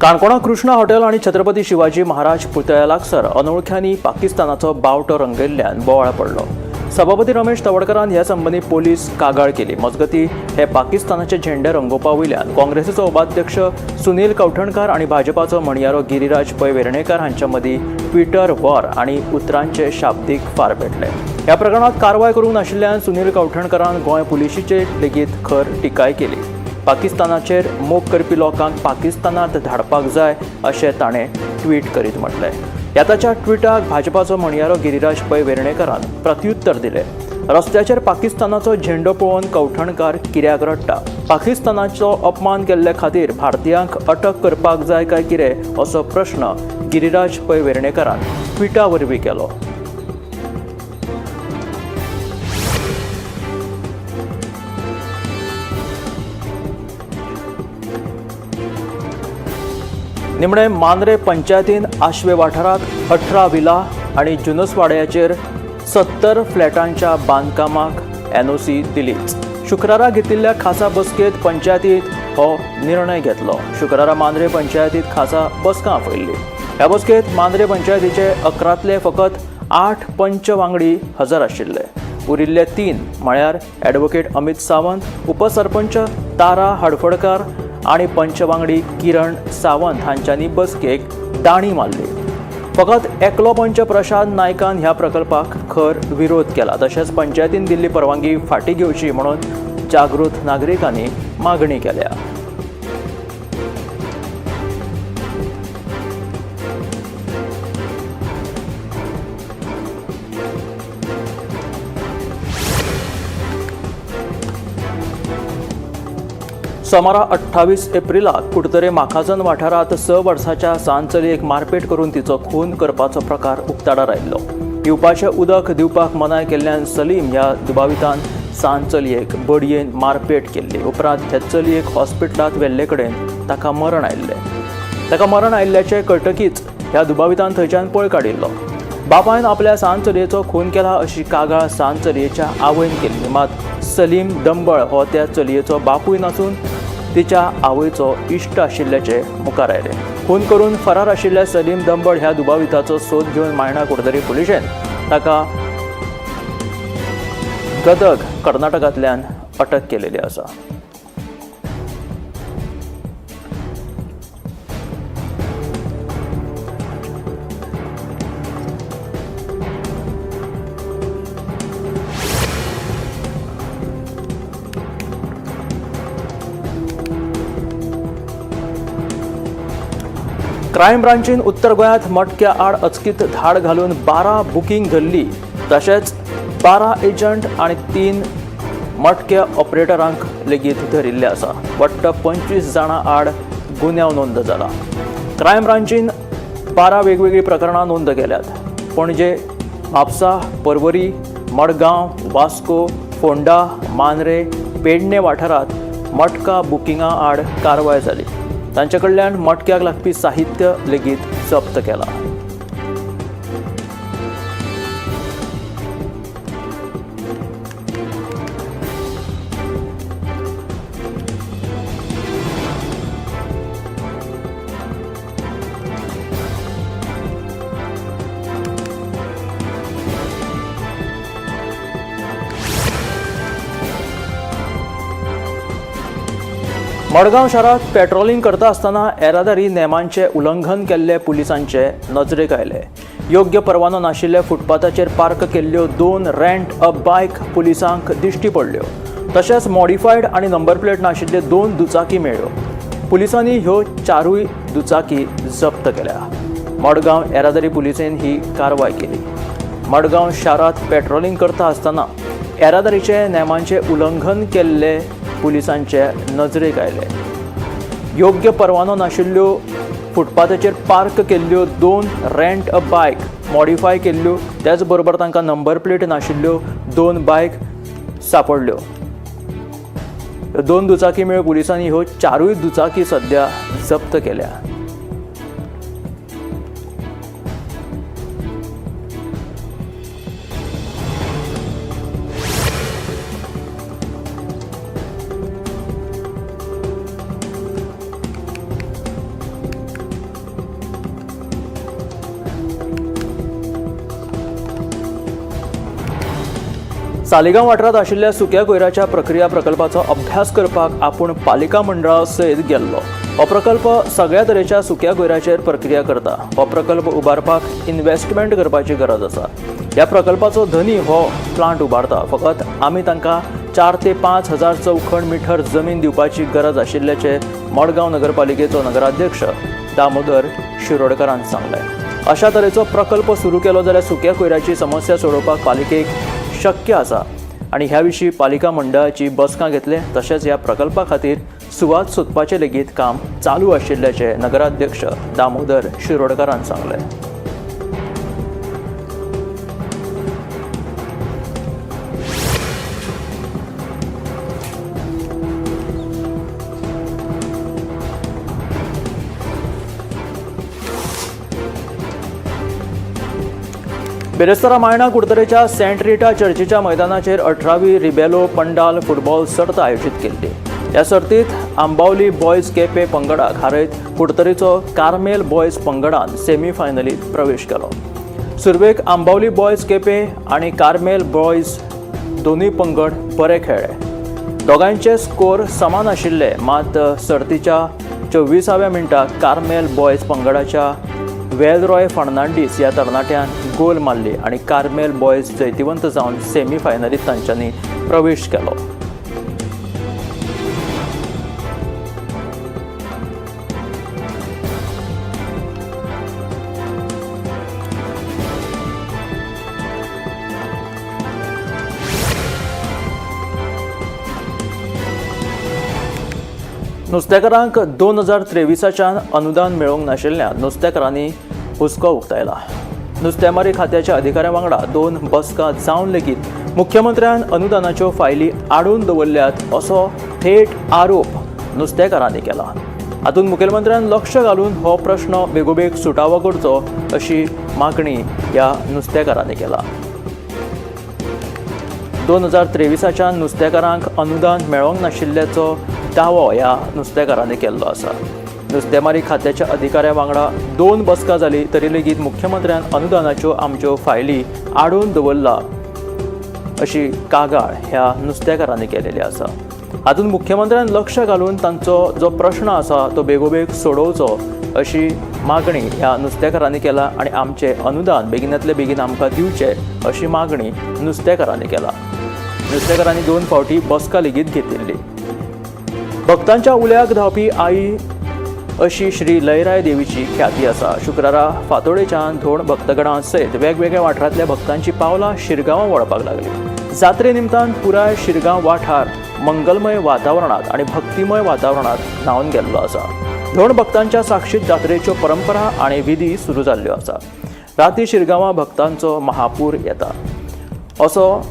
काणकोणा कृष्णा हॉटेल आनी छत्रपती शिवाजी महाराज पुतळ्या लागसर अनोळख्यांनी पाकिस्तानाचो बावटो रंगयल्ल्यान बोवाळ पडलो. सभापती रमेश तवडकरान ह्या संबंदी पोलीस कागाळ केली. मजगती हे पाकिस्तानाचे झेंडे रंगोवपा वयल्यान काँग्रेसीचो उपाध्यक्ष सुनील कवठणकार आनी भाजपाचो म्हणयारो गिरीराज पै वेर्णेकर हांच्या मदीं ट्विटर वॉर आनी उतरांचे शाब्दीक फार पेटले. ह्या प्रकरणात कारवाय करूंक नाशिल्ल्यान सुनील कवठणकरान गोंय पुलिशीचेर लेगीत खर टिकाय केली. पाकिस्तानाचेर मोग करपी लोकांक पाकिस्तानात धाडपाक जाय अशें ताणें ट्वीट करीत म्हटलें. ह्या ताच्या ट्विटाक भाजपाचो म्हणयारो गिरीराज पै वेर्णेकरान प्रत्युत्तर दिलें. रस्त्याचेर पाकिस्तानाचो झेंडो पळोवन कवठणकार कित्याक रडटा? पाकिस्तानाचो अपमान केल्ले खातीर भारतीयांक अटक करपाक जाय काय कितें असो प्रश्न गिरीराज पै वेर्णेकरान ट्विटा वरवीं केलो. निमणे मांद्रे पंचायतीन आश्वे वाठारांत 18 विला आनी जुनसवाड्याचेर 70 फ्लॅटांच्या बांदकामाक एनओसी दिलीच. शुक्रारा घेतिल्ल्या खासा बसकेंत पंचायतीत हो निर्णय घेतलो. शुक्रारा मांद्रे पंचायतीत खासा बसका आपयल्ली. ह्या बसकेंत मांद्रे पंचायतीचे 11तले फकत 8 पंच वांगडी हजर आशिल्ले. उरिल्ले 3 म्हळ्यार ॲडव्होकेट अमित सावंत, उपसरपंच तारा हडफडकार आनी पंच वांगडी किरण सावंत हांच्यांनी बसकेक दाणी मारली. फकत एकलो पंच प्रशांत नायकान ह्या प्रकल्पाक खर विरोध केला. तशेंच पंचायतीन दिल्ली परवानगी फाटीं घेवची म्हणून जागृत नागरिकांनी मागणी केल्या. सोमारा 28 एप्रिलाक कुडतरे माखाजन वाठारांत 6 वर्साच्या सान चलयेक मारपेट करून तिचो खून करपाचो प्रकार उक्ताडार आयिल्लो. पिवपाचें उदक दिवपाक मनाय केल्ल्यान सलीम ह्या दुबावितान सान चलयेक बडयेन मारपेट केल्ली. उपरांत हे चलयेक हॉस्पिटलांत व्हेल्ले कडेन ताका मरण आयिल्लें. ताका मरण आयिल्ल्याचें कळटकीच ह्या दुबावितान थंयच्यान पळ काडिल्लो. बापायन आपल्या सान चलयेचो खून केला अशी कागाळ सान चलयेच्या आवयन केल्ली. मात सलीम दंबळ हो त्या चलयेचो बापूय नासून तिच्या आवयचो इश्ट आशिल्ल्याचें मुखार आयलें. खून करून फरार आशिल्ल्या सलीम दंबळ ह्या दुबाविताचो सोद घेवन मायणा कुडतरी पुलिशेन ताका गदग कर्नाटकांतल्यान अटक केलेली आसा. क्रायम ब्रांचीन उत्तर गोंयांत मटक्या आड अचकीत धाड घालून 12 बुकींग धरली. तशेंच 12 एजंट आनी 3 मटक्या ऑपरेटरांक लेगीत धरिल्ले आसा. वट्ट 25 जाणां आड गुन्यांव नोंद जाला. क्रायम ब्रांचीन 12 वेगवेगळीं प्रकरणां नोंद केल्यात. पणजे, म्हापसा, पर्वरी, मडगांव, वास्को, फोंडा, मांद्रे, पेडणे वाठारांत मटका बुकिंगा आड कारवाय जाली. तांचे कडल्यान मटक्याक लागपी साहित्य लेगीत जप्त केलां. मडगांव शारांत पेट्रोलिंग करता आसतना येरादारी नेमांचे उल्लंघन केल्ले पुलिसांचे नजरेक आयले. योग्य परवानो नाशिल्ले फुटपाथाचेर पार्क केल्ल्यो 2 रेंट अ बायक पुलिसांक दिश्टी पडल्यो. तशेंच मॉडिफायड आनी नंबर प्लेट नाशिल्ले 2 दुचाकी मेळ्ळ्यो. पुलिसांनी ह्यो 4 दुचाकी जप्त केल्या. मडगांव येरादारी पुलिसेन ही कारवाय केली. मडगांव शारांत पेट्रोलिंग करता आसतना येरादारीचे नेमांचे उल्लंघन केल्ले पुलिसांचे नजरेक आयले. योग्य परवानो नाशिल्ल्यो फुटपाथाचेर पार्क केल्ल्यो 2 रेंट अ बायक मॉडिफाय केल्ल्यो, त्याच बरोबर तांकां नंबर प्लेट नाशिल्ल्यो 2 बायक सापडल्यो. 2 दुचाकी मेळ्यो. पुलिसांनी ह्यो 4 दुचाकी सध्या जप्त केल्या. सालिगांव वाठारांत आशिल्ल्या सुक्या कोयराच्या प्रक्रिया प्रकल्पाचो अभ्यास करपाक आपूण पालिका मंडळा सयत गेल्लो. हो प्रकल्प सगळ्या तरेच्या सुक्या कोयराचेर प्रक्रिया करता. हो प्रकल्प उबारपाक इन्व्हेस्टमेंट करपाची गरज आसा. ह्या प्रकल्पाचो धनी हो प्लांट उबारता. फकत आमी तांकां 4 ते 5 हजार चौखण मिटर जमीन दिवपाची गरज आशिल्ल्याचें मडगांव नगरपालिकेचो नगराध्यक्ष दामोदर शिरोडकरान सांगलें. अशा तरेचो प्रकल्प सुरू केलो जाल्यार सुक्या कोयराची समस्या सोडोवपाक पालिकेक शक्य आसा आनी ह्या विशीं पालिका मंडळाची बसका घेतले. तशेंच ह्या प्रकल्पा खातीर सुवात सोदपाचें लेगीत काम चालू आशिल्ल्याचें नगराध्यक्ष दामोदर शिरोडकरान सांगलें. बिरेस्तारा मायणा कुडतरेच्या सेंट रिटा चर्चीच्या मैदानाचेर 18वी रिबेलो पंडाल फुटबॉल सर्त आयोजीत केल्ली. ह्या सर्तीत आंबावली बॉयज केपे पंगडाक हारयत कुडतरेचो कार्मेल बॉयज पंगडान सेमीफायनलीत प्रवेश केलो. सुरवेक आंबावली बॉयज केपे आनी कार्मेल बॉयज दोनूय पंगड बरे खेळ्ळे. दोगांयचे स्कोर समान आशिल्ले. मात सर्तीच्या 24व्या मिनटाक कार्मेल बॉयज पंगडाच्या वेलरॉय फर्नांडीस ह्या तरणाट्यान गोल मारली आनी कार्मेल बॉयज जैतिवंत जावन सेमीफायनलीत तांच्यांनी प्रवेश केलो. नुस्तेकारांक 2023च्यान अनुदान मेळोवंक नाशिल्ल्यान नुस्तेकारांनी हुस्को उक्तायला. नुस्तेमारी खात्याच्या अधिकाऱ्यां वांगडा 2 बसका जावन लेगीत मुख्यमंत्र्यान अनुदानाच्यो फायली आडून दवरल्यात असो थेट आरोप नुस्तेकारांनी केला. हातूंत मुखेलमंत्र्यान लक्ष घालून हो प्रश्न बेगोबेग सुटावो करचो अशी मागणी ह्या नुस्तेकारांनी केला. 2023च्यान नुस्तेकारांक अनुदान मेळोवंक नाशिल्ल्याचो दावो ह्या नुस्तेकारांनी केल्लो आसा. नुस्तेमारी खात्याच्या अधिकाऱ्यां वांगडा 2 बसका जाली तरी लेगीत मुख्यमंत्र्यान अनुदानाच्यो आमच्यो फायली आडून दवरला अशी कागाळ ह्या नुस्तेकारांनी केलेली आसा. हातूंत मुख्यमंत्र्यान लक्ष घालून तांचो जो प्रश्न आसा तो बेगोबेग सोडोवचो अशी मागणी ह्या नुस्तेकारांनी केला आनी आमचें अनुदान बेगिनांतले बेगीन आमकां दिवचें अशी मागणी नुस्तेकारांनी केला. नुस्तेकारांनी 2 फावटी बसका लेगीत घेतिल्ली. भक्तांच्या उल्याक धांवपी आई अशी श्री लयराय देवीची ख्याती आसा. शुक्रारा फातोडेच्यान धोण भक्तगणां सयत वेगवेगळ्या वाठारांतल्या भक्तांची पावलां शिरगांवां वळपाक लागली. जात्रे निमतान पुराय शिरगांव वाठार मंगलमय वातावरणांत आनी भक्तिमय वातावरणांत न्हावन गेल्लो आसा. धोण भक्तांच्या साक्षीत जात्रेच्यो परंपरा आनी विधी सुरू जाल्ल्यो आसा. राती शिरगांवां भक्तांचो महापूर येता असो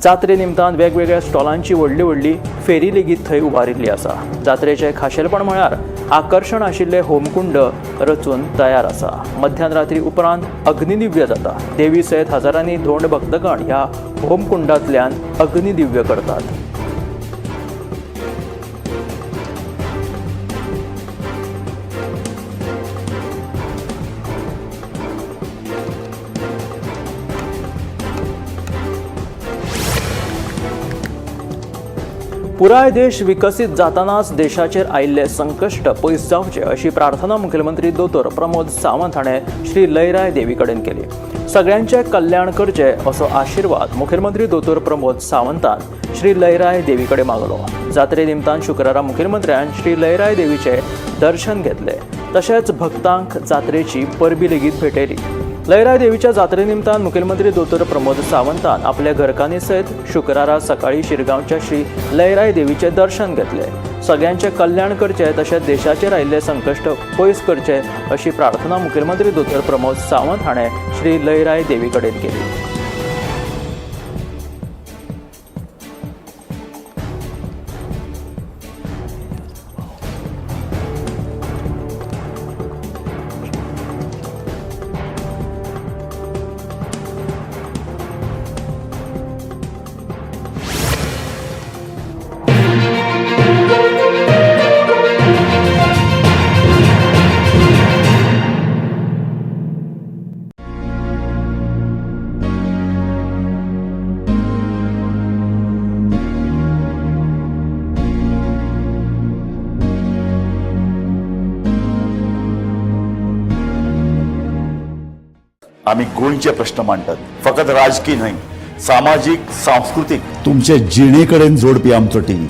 जात्रे निमतान वेगवेगळ्या स्टॉलांची व्हडली व्हडली फेरी लेगीत थंय उबारिल्ली आसा. जात्रेचें खाशेलपण म्हळ्यार आकर्शण आशिल्ले होमकुंड रचून तयार आसा. मध्यान रात्री उपरांत अग्निदिव्य जाता. देवी सयत हजारांनी धोंड भक्तगण ह्या होमकुंडांतल्यान अग्निदिव्य करतात. पुराय देश विकसीत जातानाच देशाचेर आयिल्ले संकश्ट पयस जावचे अशी प्रार्थना मुखेलमंत्री दोतोर प्रमोद सावंत हाणें श्री लयराय देवी कडेन केली. सगळ्यांचें कल्याण करचें असो आशिर्वाद मुखेलमंत्री दोतोर प्रमोद सावंतान श्री लयराय देवी कडेन मागलो. जात्रे निमतान शुक्रारा मुखेलमंत्र्यान श्री लयराय देवीचें दर्शन घेतलें. तशेंच भक्तांक जात्रेची परबी लेगीत भेटयली. लयराय देवीच्या जात्रे निमतान मुखेलमंत्री दोतोर प्रमोद सावंतान आपल्या घरकान्नी सयत शुक्रारा सकाळी शिरगांवच्या श्री लयराय देवीचें दर्शन घेतलें. सगळ्यांचें कल्याण करचें तशेंच देशाचेर आयिल्लें संकश्ट पयस करचें अशी प्रार्थना मुखेलमंत्री दोतोर प्रमोद सावंत हाणें श्री लयराय देवी कडेन केली. आमी गोंयचे प्रश्न मांडटात, फकत राजकी न्हय, सामाजीक, सांस्कृतीक, तुमचे जिणे कडेन जोडपी आमचो टीव्ही,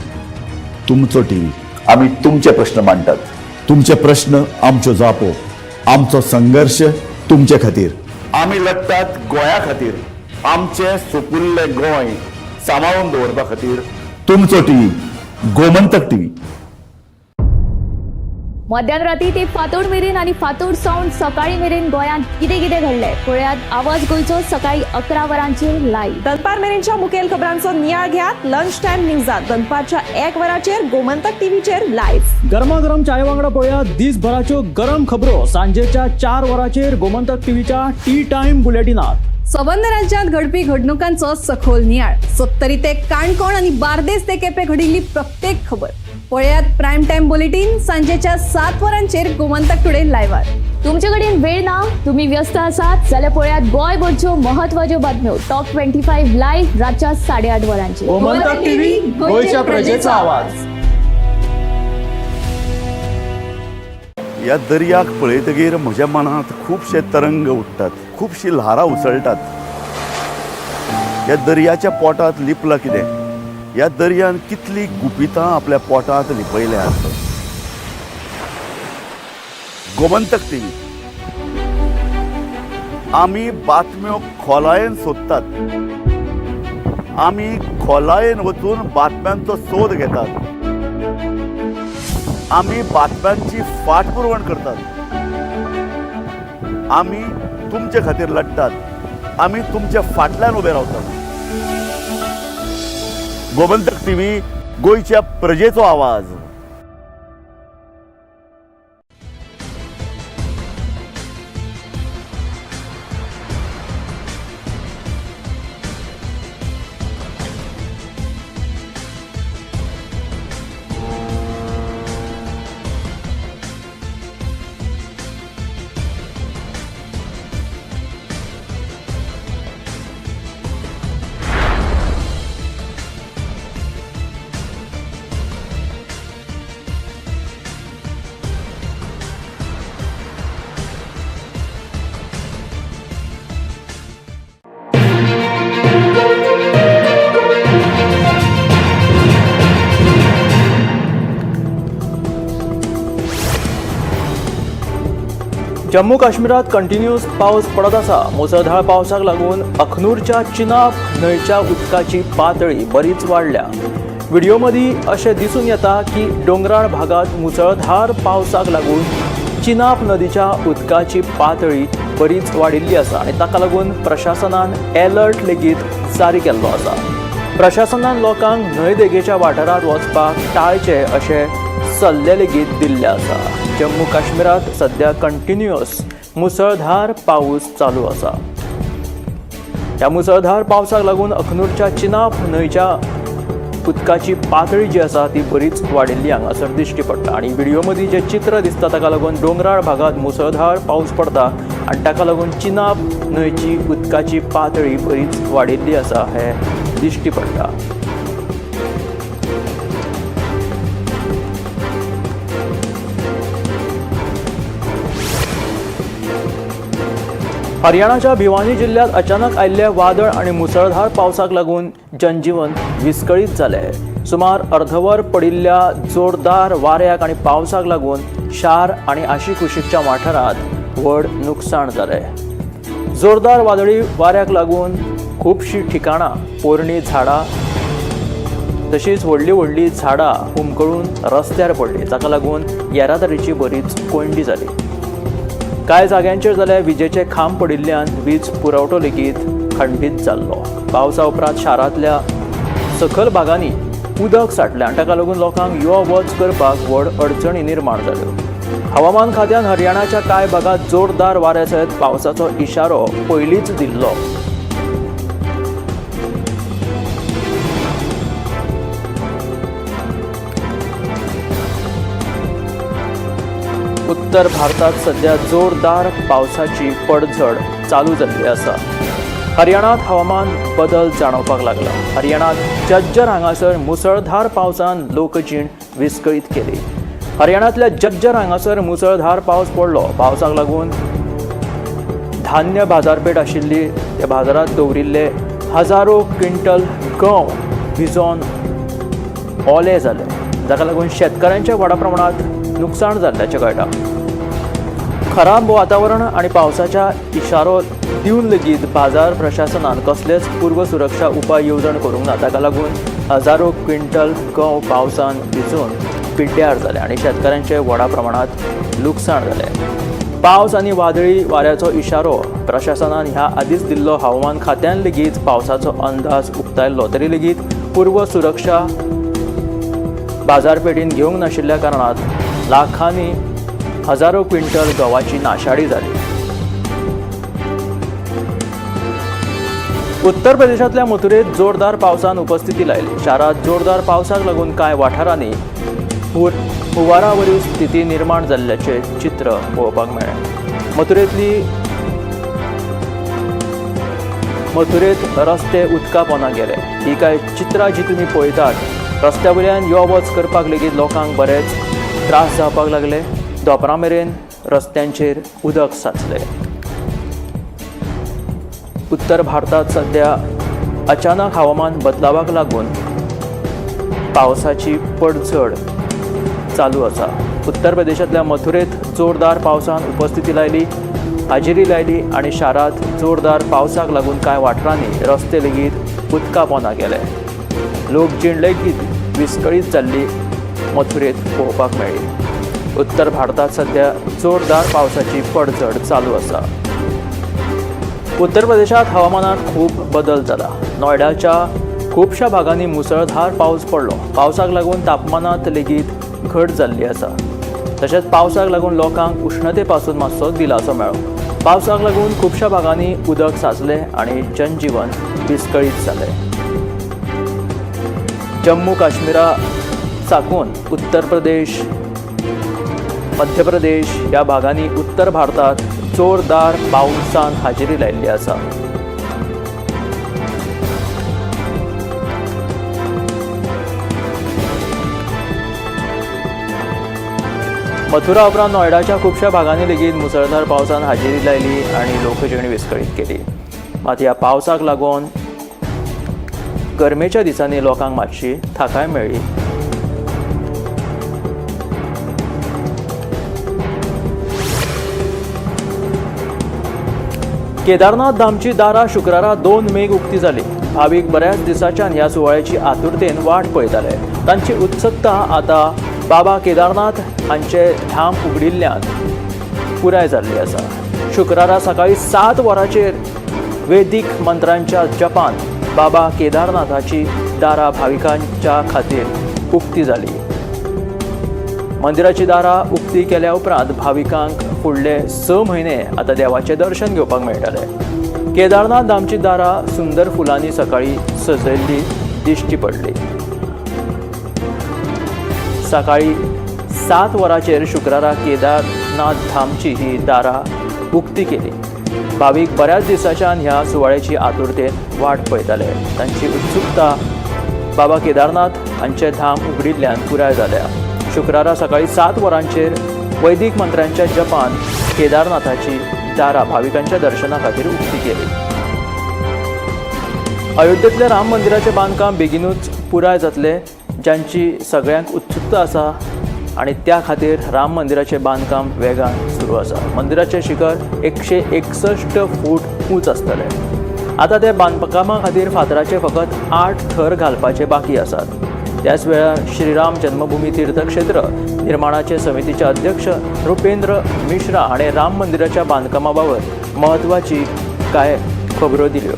तुमचो टीव्ही. आमी तुमचे प्रश्न मांडटात, तुमचे प्रश्न आमच्यो जापो, आमचो संघर्श तुमचे खातीर. आमी लडटात गोंया खातीर, आमचें सुपुल्लें गोंय सांबाळून दवरपा खातीर. तुमचो टीव्ही, गोमंतक टीव्ही. मध्यान राती ते फांतोड मेरेन आनी फांतोड सावन सकाळी मेरेन गोंयांत कितें कितें घडलें पळयात आवाज गोंयचो सकाळी 11 वरांचेर लायव्ह. दनपार मेरेनच्या मुखेल खबरांचो नियाळ घेयात लंच टायम न्यूजात दनपारच्या 1 वराचेर गोमंतक टीव्हीचेर लायव्ह. गरमागरम चाये वांगडा पळोवया दिसभराच्यो गरम खबरो सांजेच्या 4 वरांचेर गोमंतक टीव्हीच्या टी टायम बुलेटिनात. सबंद राज्यांत घडपी घडणुकांचो सखोल नियाळ, सत्तरी ते काणकोण आनी बार्देस ते केपें घडिल्ली प्रत्येक खबर पळयात प्रायम टायम बुलेटीन सांजेच्या 7 वरांचेर गोमंतक टुडे लायव्हार. तुमचे कडेन वेळ ना, तुम्ही व्यस्त आसात जाल्यार पळयात गोंयभरच्यो महत्वाच्यो बातम्यो टॉप 25 लायव्ह रातच्या 8:30 वरांचेर. गोमंतक टीव्ही, गोंयच्या प्रजेचा आवाज. ह्या दर्याक पळयतगीर म्हज्या मनांत खुबशे तरंग उठ्ठात, खुबशीं ल्हारां उसळटात. ह्या दर्याच्या पोटांत लिपलां कितें? ह्या दर्यान कितलीं गुपितां आपल्या पोटांत लिपयल्यांत? गोमंतक टीव्ही, आमी बातम्यो खोलायेन सोदतात, आमी खोलायेन वचून बातम्यांचो सोद घेतात, आमी बातम्यांची फाटपुरवण करतात, आमी तुमचे खातीर लडटात, आमी तुमच्या फाटल्यान उबे रावतात. गोमंतक टीव्ही, गोंयच्या प्रजेचो आवाज. जम्मू काश्मीरात कंटिन्युअस पावस पडत आसा. मुसळधार पावसाक लागून अखनूरच्या चिनाब न्हंयच्या उदकाची पातळी बरीच वाडल्या. व्हिडिओ मदीं अशें दिसून येता की दोंगराळ भागात मुसळधार पावसाक लागून चिनाब नदीच्या उदकाची पातळी बरीच वाडिल्ली आसा आनी ताका लागून प्रशासनान एलर्ट लेगीत जारी केल्लो आसा. प्रशासनान लोकांक न्हंय देगेच्या वाठारांत वचपाक टाळचें अशें सल्ले लेगीत दिल्ले आसा. जम्मू काश्मीरात सध्या कंटिन्युअस मुसळधार पावस चालू आसा. ह्या मुसळधार पावसाक लागून अखनूरच्या चिनाब न्हंयच्या उदकाची पातळी जी आसा ती बरीच वाडिल्ली हांगासर दिश्टी पडटा आनी व्हिडिओ मदीं जें चित्र दिसता ताका लागून दोंगराळ भागांत मुसळधार पावस पडटा आनी ताका लागून चिनाब न्हंयची उदकाची पातळी बरीच वाडिल्ली आसा हें दिश्टी पडटा. हरियाणाच्या भिवानी जिल्ह्यात अचानक आयिल्ल्या वादळ आनी मुसळधार पावसाक लागून जनजीवन विस्कळीत जालें. सुमार अर्दवर पडिल्ल्या जोरदार वाऱ्याक आनी पावसाक लागून शार आनी आशिकुशीकच्या वाठारांत व्हड नुकसाण जालें. जोरदार वादळी वाऱ्याक लागून खुबशीं ठिकाणां पोरणी झाडां तशींच व्हडलीं व्हडलीं झाडां हुमकळून रस्त्यार पडलीं, ताका लागून येरादारीची बरीच कोंयडी जाली. कांय जाग्यांचेर जाल्यार विजेचे खांब पडिल्ल्यान वीज पुरवठो लेगीत खंडीत जाल्लो. पावसा उपरांत शारांतल्या सखल भागांनी उदक साठलें आनी ताका लागून लोकांक यो वच करपाक व्हड अडचणी निर्माण जाल्यो. हवामान खात्यान हरियाणाच्या कांय भागांत जोरदार वाऱ्या सयत पावसाचो इशारो पयलींच दिल्लो. उत्तर भारतात सध्या जोरदार पावसाची पडझड चालू जाल्ली आसा. हरियाणात हवामान बदल जाणवपाक लागला. हरियाणात जज्जर हांगासर मुसळधार पावसान लोकजीण विस्कळीत केली. हरियाणांतल्या जज्जर हांगासर मुसळधार पावस पडलो. पावसाक लागून धान्य बाजारपेठ आशिल्ली त्या बाजारांत दवरिल्ले हजारो क्विंटल गंव भिजोवन ओले जाले, जाका लागून शेतकारांच्या व्हडा प्रमाणांत नुकसाण जाल्ल्याचें कळटा। खराब वातावरण आनी पावसाच्या इशारो दिवन लेगीत बाजार प्रशासनान कसलेच पूर्व सुरक्षा उपाय येवजण करूंक ना। ताका लागून हजारो क्विंटल गंव पावसान भिजून पिड्ड्यार जाले आनी शेतकारांचे व्हडा प्रमाणांत लुकसाण जालें। पावस आनी वादळी वाऱ्याचो इशारो प्रशासनान ह्या आदींच दिल्लो। हवामान खात्यान लेगीत पावसाचो अंदाज उक्तायल्लो, तरी लेगीत पूर्व सुरक्षा बाजारपेठीन घेवंक नाशिल्ल्या कारणान लाखांनी हजारो क्विंटल गंवाची नाशाडी जाली। उत्तर प्रदेशांतल्या मथुरेत जोरदार पावसान उपस्थिती लायली। शारांत जोरदार पावसाक लागून कांय वाठारांनी हुंवारावरीव स्थिती निर्माण जाल्ल्याचें चित्र पळोवपाक मेळ्ळें। मथुरेत रस्ते उदका पोंदा गेले। ही कांय चित्रां जी तुमी पळयतात, रस्त्या वयल्यान यो वच करपाक लेगीत लोकांक बरेच त्रास जावपाक लागले। दोपरां मेरेन रस्त्यांचेर उदक साचलें। उत्तर भारतांत सध्या अचानक हवामान बदलावाक लागून पावसाची पडझड चालू आसा। उत्तर प्रदेशांतल्या मथुरेत जोरदार पावसान उपस्थिती लायली, हाजेरी लायली आनी शारांत जोरदार पावसाक लागून कांय वाठारांनी रस्ते लेगीत उदका पोंदा गेले। लोकजीण लेगीत विस्कळीत जाल्ली मथुरेत पळोवपाक मेळ्ळी। उत्तर भारतांत सध्या जोरदार पावसाची पडझड चालू आसा। उत्तर प्रदेशांत हवामानात खूब बदल जाला। नोयडाच्या खुबश्या भागांनी मुसळधार पावस पडलो। पावसाक लागून तापमानांत लेगीत घट जाल्ली आसा। तशेंच पावसाक लागून लोकांक उश्णते पासून मातसो दिलासो मेळ्ळो। पावसाक लागून खुबश्या भागांनी उदक साचलें आनी जनजीवन विस्कळीत जालें। जम्मू काश्मीरा साकून उत्तर प्रदेश, मध्य प्रदेश ह्या भागांनी उत्तर भारतांत जोरदार पावसान हाजेरी लायिल्ली आसा। मथुरा उपरांत नोयडाच्या खुबश्या भागांनी लेगीत मुसळधार पावसान हाजेरी लायली आनी लोकजीण विस्कळीत केली। मात ह्या पावसाक लागून गरमेच्या दिसांनी लोकांक मातशी थाकाय मेळ्ळी। केदारनाथ धामची दारां शुक्रारा 2 मेक उक्ती जाली। भावीक बऱ्याच दिसाच्यान ह्या सुवाळ्याची आतुरतेन वाट पळयताले। तांची उत्सुकता आतां बाबा केदारनाथ हांचे धाम उगडिल्ल्यान पुराय जाल्ली आसा। शुक्रारा सकाळी 7 वरांचेर वेदीक मंत्रांच्या जपान बाबा केदारनाथाची दारां भाविकांच्या खातीर उक्ती जाली। मंदिराची दारां उक्ती केल्या उपरांत भाविकांक फुडले 6 म्हयने आतां देवाचें दर्शन घेवपाक मेळटलें। केदारनाथ धामची दारां सुंदर फुलांनी सकाळी सजयल्ली दिश्टी पडली। सकाळी 7 वरांचेर शुक्रारा केदारनाथ धामची ही दारां उक्ती केली। भावीक बऱ्याच दिसाच्यान ह्या सुवाळ्याची आतुरतेन वाट पळयताले। तांची उत्सुकता बाबा केदारनाथ हांचें धाम उगडिल्ल्यान पुराय जाल्या। शुक्रारा सकाळी 7 वरांचेर वैदिक मंत्रांच्या जपान केदारनाथाची दारां भाविकांच्या दर्शना खातीर उक्ती केली। अयोध्येंतल्या राम मंदिराचें बांदकाम बेगिनूच पुराय जातलें, जांची सगळ्यांक उत्सुकता आसा आनी त्या खातीर राम मंदिराचें बांदकाम वेगान सुरू आसा। मंदिराचें शिखर 161 फूट उंच आसतलें। आतां ते बांदकामा खातीर फातराचे फकत 8 थर घालपाचे बाकी आसात। त्याच वेळार श्रीराम जन्मभूमी तीर्थक्षेत्र निर्माणाचे समितीचे अध्यक्ष नृपेंद्र मिश्रा हाणें राम मंदिराच्या बांदकामा बाबत म्हत्वाची कांय खबरो दिल्यो।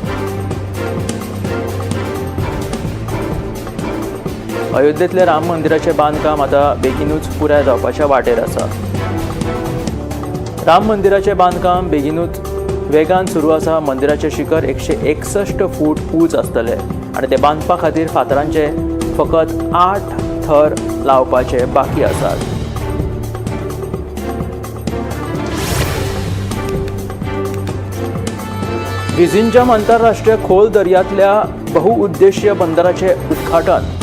अयोध्येंतलें राम मंदिराचें बांदकाम आतां बेगिनूच पुराय जावपाच्या वाटेर आसा। राम मंदिराचें बांदकाम बेगिनूच वेगान सुरू आसा। मंदिराचें शिखर 161 फूट उंच आसतलें आनी तें बांदपा खातीर फातरांचे फकत 8 थर लावपाचे बाकी आसात। विझिंजम आंतरराष्ट्रीय खोल दर्यांतल्या बहुउद्देशीय बंदराचें उद्घाटन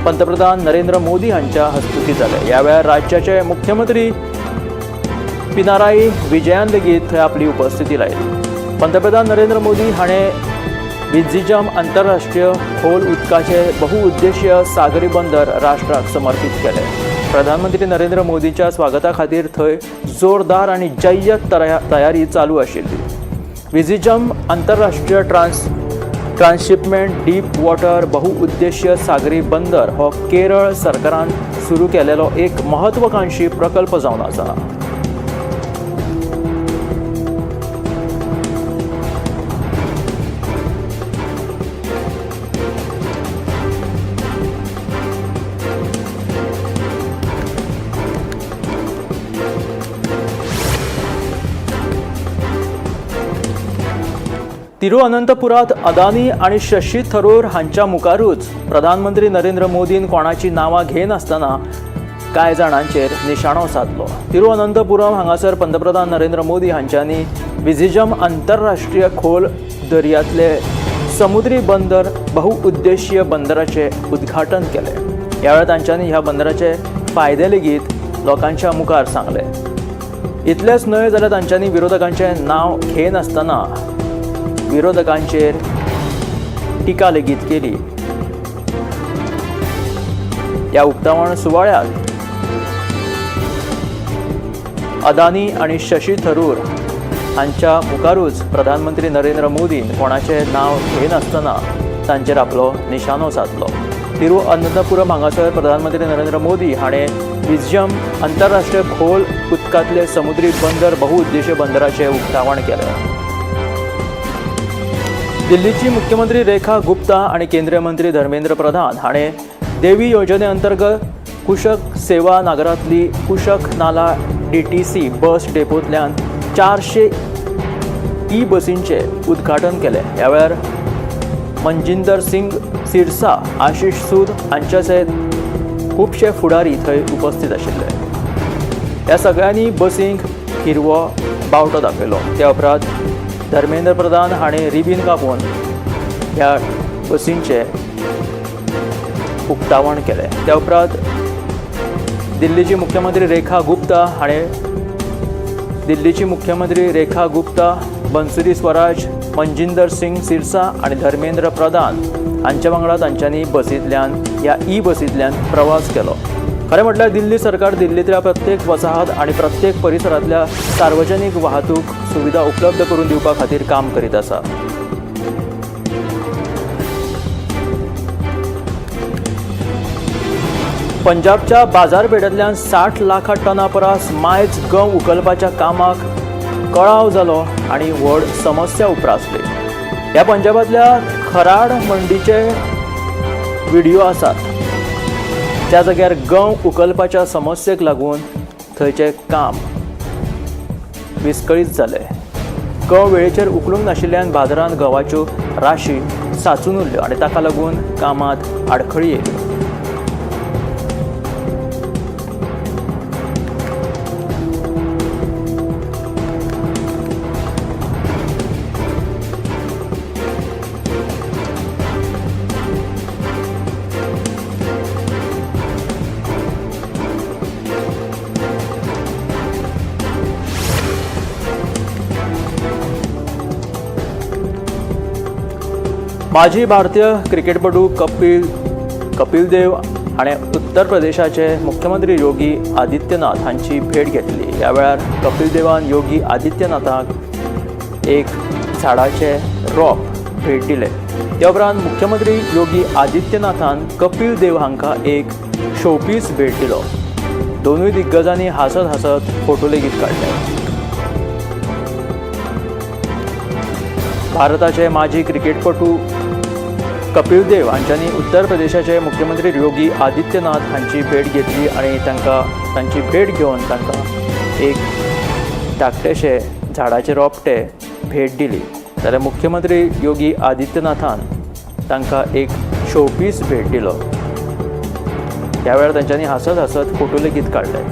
पंतप्रधान नरेंद्र मोदी हांच्या हस्तुकीं जालें। ह्या वेळार राज्याचे मुख्यमंत्री पिनाराई विजयान लेगीत थंय आपली उपस्थिती लायली. पंतप्रधान नरेंद्र मोदी हाणें विझिजम आंतरराष्ट्रीय खोल उदकाचे बहुउद्देशीय सागरी बंदर राष्ट्राक समर्पित केले. प्रधानमंत्री नरेंद्र मोदीच्या स्वागता खातीर थंय जोरदार आनी जय्यत तयारी चालू आशिल्ली. विझिजम आंतरराष्ट्रीय ट्रान्सशिपमेंट डीप वॉटर बहुउद्देशीय सागरी बंदर हो केरळ सरकारान सुरू केलेलो एक महत्वाकांक्षी प्रकल्प जावन आसा. तिरुअनंतपुरात अदानी आनी शशी थरूर हांच्या मुखारूच प्रधानमंत्री नरेंद्र मोदीन कोणाची नांवां घेनासतना कांय जाणांचेर निशाणो सादलो. तिरुअनंतपुरम हांगासर पंतप्रधान नरेंद्र मोदी हांच्यांनी विझिजम आंतरराष्ट्रीय खोल दर्यांतले समुद्री बंदर बहुउद्देशीय बंदराचें उद्घाटन केलें. ह्या वेळार तांच्यांनी ह्या बंदराचे फायदे लेगीत लोकांच्या मुखार सांगले. इतलेंच न्हय जाल्यार तांच्यांनी विरोधकांचें नांव घेनासतना विरोधकांचेर टिका लेगीत केली. ह्या उक्तावण सुवाळ्यांत अदानी आनी शशी थरूर हांच्या मुखारूच प्रधानमंत्री नरेंद्र मोदीन कोणाचें नांव घेनासतना तांचेर आपलो निशाणो सादलो. तिरुअनंतपुरम हांगासर प्रधानमंत्री नरेंद्र मोदी हाणें विझिजम आंतरराष्ट्रीय खोल उदकांतले समुद्री बंदर बहुउद्देशीय बंदराचें उक्तावण केलें. दिल्लीची मुख्यमंत्री रेखा गुप्ता आनी केंद्रीय मंत्री धर्मेंद्र प्रधान हाणें देवी योजने अंतर्गत कुशक सेवा नागरांतली कुशक नाला DTC बस डेपोंतल्यान 400 ई बसींचें उद्घाटन केलें. ह्या वेळार मनजिंदर सिंग सिरसा, आशिष सूद हांच्या सयत खुबशे फुडारी थंय उपस्थित आशिल्ले. ह्या सगळ्यांनी बसींक हिरवो बावटो दाखयलो. त्या उपरांत धर्मेंद्र प्रधान हाणें रिबीन कापून ह्या बसींचें उक्तावण केलें. त्या उपरांत दिल्लीची मुख्यमंत्री रेखा गुप्ता हाणें दिल्लीची मुख्यमंत्री रेखा गुप्ता, बन्सुरी स्वराज, मनजिंदर सिंग सिरसा आनी धर्मेंद्र प्रधान हांच्या वांगडा तांच्यांनी बसींतल्यान ह्या ई बसींतल्यान प्रवास केलो. खरें म्हटल्यार दिल्ली सरकार दिल्लींतल्या प्रत्येक वसाहत आनी प्रत्येक परिसरांतल्या सार्वजनीक वाहतूक सुविधा उपलब्ध करून दिवपा खातीर काम करीत आसा. पंजाबच्या बाजारपेठेंतल्यान 60 लाख टना परस मायज गंव उखलपाच्या कामाक कळाव जालो आनी व्हड समस्या उप्रासली. ह्या पंजाबांतल्या खराड मंडीचे व्हिडियो आसात त्या जाग्यार गंव उखलपाच्या समस्येक लागून थंयचें काम विस्कळीत जालें. गंव वेळेचेर उखलूंक नाशिल्ल्यान बाजारांत गंवाच्यो राशी सांचून उरल्यो आनी ताका लागून कामांत आडखळी येयल्यो. माजी भारतीय क्रिकेटपटू कपिल देव हाणें उत्तर प्रदेशाचे मुख्यमंत्री योगी आदित्यनाथ हांची भेट घेतली. ह्या वेळार कपिल देवान योगी आदित्यनाथाक एक झाडाचें रोप भेट दिलें. त्या उपरांत मुख्यमंत्री योगी आदित्यनाथान कपिल देव हांकां एक शोपीस भेट दिलो. दोनूय दिग्गजांनी हांसत हांसत फोटो लेगीत काडले. भारताचे माजी क्रिकेटपटू कपिल देव हांच्यांनी उत्तर प्रदेशाचे मुख्यमंत्री योगी आदित्यनाथ हांची भेट घेतली आनी तांची भेट घेवन तांकां एक धाकटेशे झाडाचे रोपटे भेट दिली. जाल्यार मुख्यमंत्री योगी आदित्यनाथान तांकां एक शोपीस भेट दिलो. ह्या वेळार तांच्यांनी हांसत हांसत फोटो लेगीत काडले.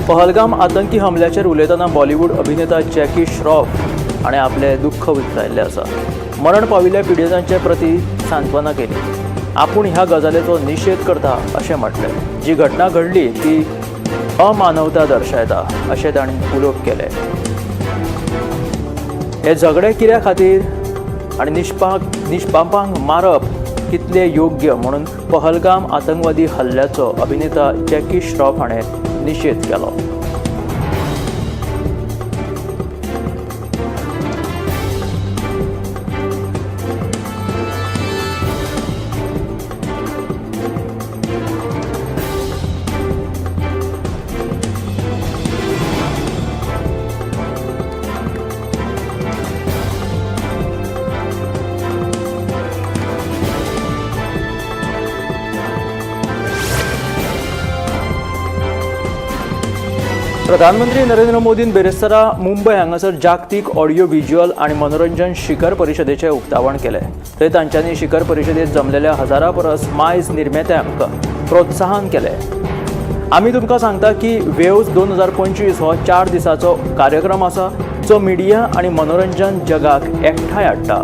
पहलगाम आतंकी हमल्याचेर उलयतना बॉलिवूड अभिनेता जॅकी श्रॉफ हाणें आपलें दुख्ख उक्तायल्लें आसा. मरण पाविल्ल्या पिडितांचे प्रती सांत्वना केली. आपूण ह्या गजालीचो निशेध करता अशें म्हटलें. जी घटना घडली ती अमानवता दर्शयता अशें तांणी उलोवप केलें. हे झगडे कित्या खातीर आनी निष्पापांक मारप कितले योग्य म्हणून पहलगाम आतंकवादी हल्ल्याचो अभिनेता जॅकी श्रॉफ हाणें निशेध केलो. प्रधानमंत्री नरेंद्र मोदीन बेरेस्तारा मुंबय हांगासर जागतीक ऑडियो व्हिज्युअल आनी मनोरंजन शिखर परिशदेचें उक्तावण केलें. थंय तांच्यांनी शिखर परिशदेंत जमलेल्या हजारा परस मायज निर्मात्यांक प्रोत्साहन केलें. आमी तुमकां सांगता की वेव्स 2025 हो 4 दिसाचो कार्यक्रम आसा जो मिडिया आनी मनोरंजन जगाक एकठांय हाडटा.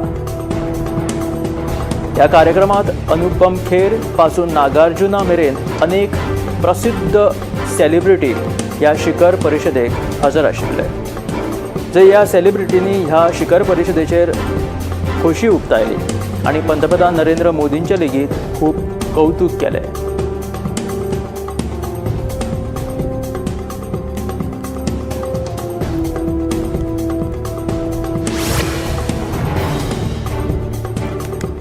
ह्या कार्यक्रमांत अनुपम खेर पासून नागार्जुना मेरेन अनेक प्रसिद्ध सेलिब्रिटी ह्या शिखर परिशदेक हजर आशिल्ले. जे ह्या सेलिब्रिटींनी ह्या शिखर परिशदेचेर खोशी उक्तायली आनी पंतप्रधान नरेंद्र मोदींचें लेगीत खूब कौतूक केलें.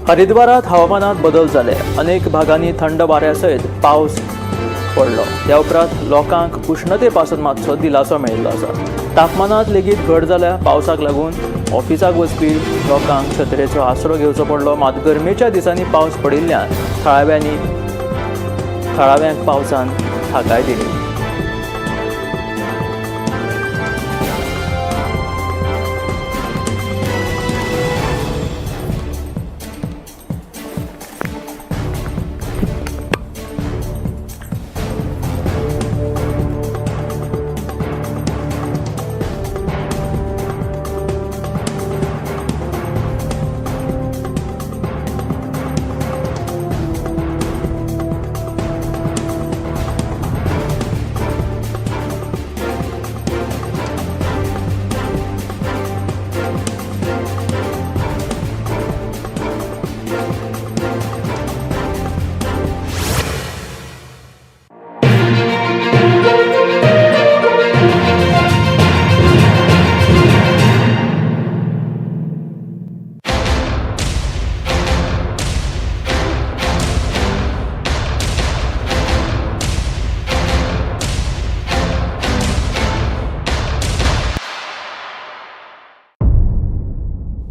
हरिद्वारात हवामानात बदल जाले. अनेक भागांनी थंड वाऱ्या सयत पावस पडलो. त्या उपरांत लोकांक उश्णते पासून मातसो दिलासो मेळिल्लो आसा. तापमानांत लेगीत घट जाल्या. पावसाक लागून ऑफिसाक वचपी लोकांक छत्रेचो आसरो घेवचो पडलो. मात गरमेच्या दिसांनी पावस पडिल्ल्यान थळाव्यांक पावसान थाकाय दिली.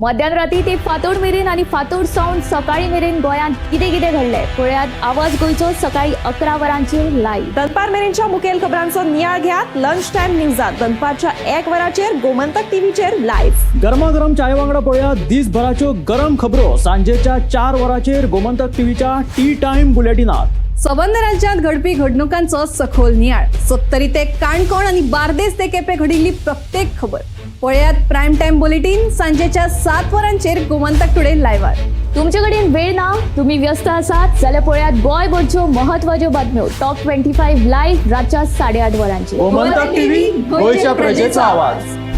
मध्यान राती ते फांतोड मेरेन आनी फांतोड सावन सकाळी मेरेन गोंयांत कितें कितें घडलें पळयात आवाज गोंयचो सकाळी 11 वरांचेर लायव्ह. दनपार मेरेनच्या मुखेल खबरांचो नियाळ घेयात लंच टायम न्यूजात दनपारच्या 1 वराचेर गोमंतक टीव्हीचेर लायव्ह. गरमागरम चाय वांगडा पळयात दिसभराच्यो गरम खबरो सांजेच्या 4 वरांचेर गोमंतक टीव्हीच्या टी टायम बुलेटिनात. सबंद राज्यांत घडपी घडणुकांचो सखोल नियाळ, सत्तरी ते काणकोण आनी बार्देस ते केपें घडिल्ली प्रत्येक खबर पळयात प्रायम टायम बुलेटीन सांजेच्या 7 वरांचेर गोमंतक टुडे लायव्हार. तुमचे कडेन वेळ ना, तुम्ही व्यस्त आसात जाल्यार पळयात गोंयभरच्यो महत्वाच्यो बातम्यो टॉप 25 लायव्ह रातच्या 8:30 वरांचेर. गोमंतक टीव्ही, गोंयच्या प्रजेचा आवाज.